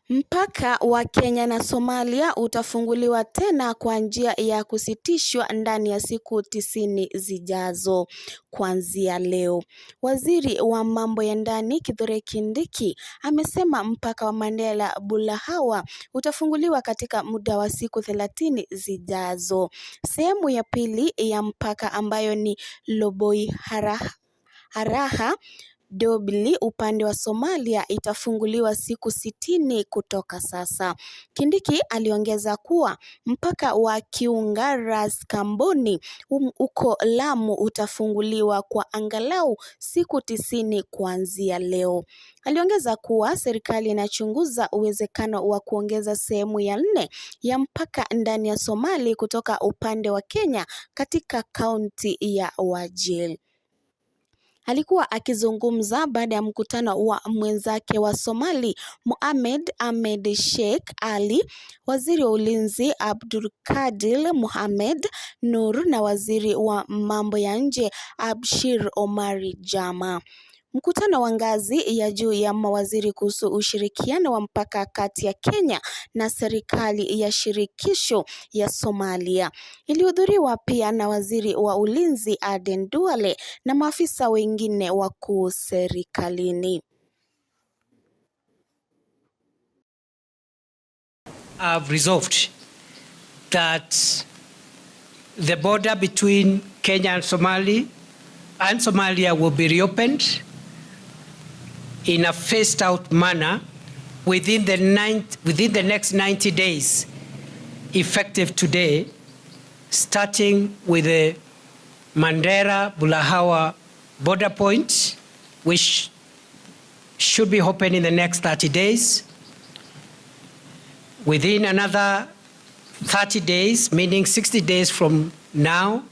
Mpaka wa Kenya na Somalia utafunguliwa tena kwa njia ya kusitishwa ndani ya siku 90 zijazo kuanzia leo. Waziri wa mambo ya ndani Kithure Kindiki amesema mpaka wa Mandera Bulahawa utafunguliwa katika muda wa siku 30 zijazo. Sehemu ya pili ya mpaka ambayo ni Loboi Haraha Dobli upande wa Somalia itafunguliwa siku 60 kutoka sasa. Kindiki aliongeza kuwa mpaka wa Kiunga Ras Kamboni uko Lamu utafunguliwa kwa angalau siku 90 kuanzia leo. Aliongeza kuwa serikali inachunguza uwezekano wa kuongeza sehemu ya 4 ya mpaka ndani ya Somali kutoka upande wa Kenya katika kaunti ya Wajir. Alikuwa akizungumza baada ya mkutano wa mwenzake wa Somali Mohamed Ahmed Sheikh Ali, Waziri wa Ulinzi Abdulkadir Mohamed Nur na Waziri wa Mambo ya Nje Abshir Omari Jama. Mkutano wa ngazi ya juu ya mawaziri kuhusu ushirikiano wa mpaka kati ya Kenya na serikali ya shirikisho ya Somalia ilihudhuriwa pia na Waziri wa Ulinzi Aden Duale na maafisa wengine wakuu serikalini. I've resolved that the border between Kenya and Somalia will be reopened in a phased out manner within the next 90 days, effective today, starting with the Mandera Bulahawa border point, which should be open in the next 30 days. Within another 30 days, meaning 60 days from now,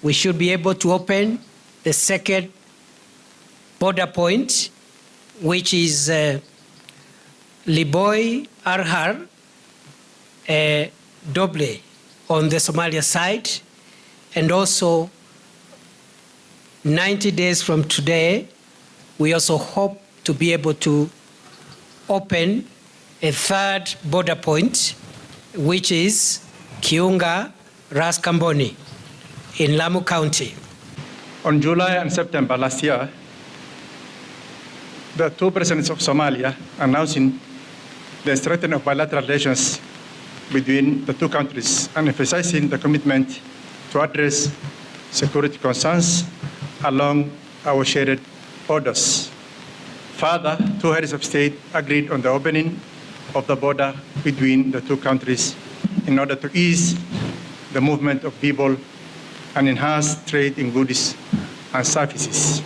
we should be able to open the second border point, which is Liboi Arhar Doble on the Somalia side, and also 90 days from today, we also hope to be able to open a third border point, which is Kiunga Ras Kamboni in Lamu County. On July and September last year, the two presidents of Somalia announcing the strengthening of bilateral relations between the two countries and emphasizing the commitment to address security concerns along our shared borders. Further, two heads of state agreed on the opening of the border between the two countries in order to ease the movement of people and enhance trade in goods and services.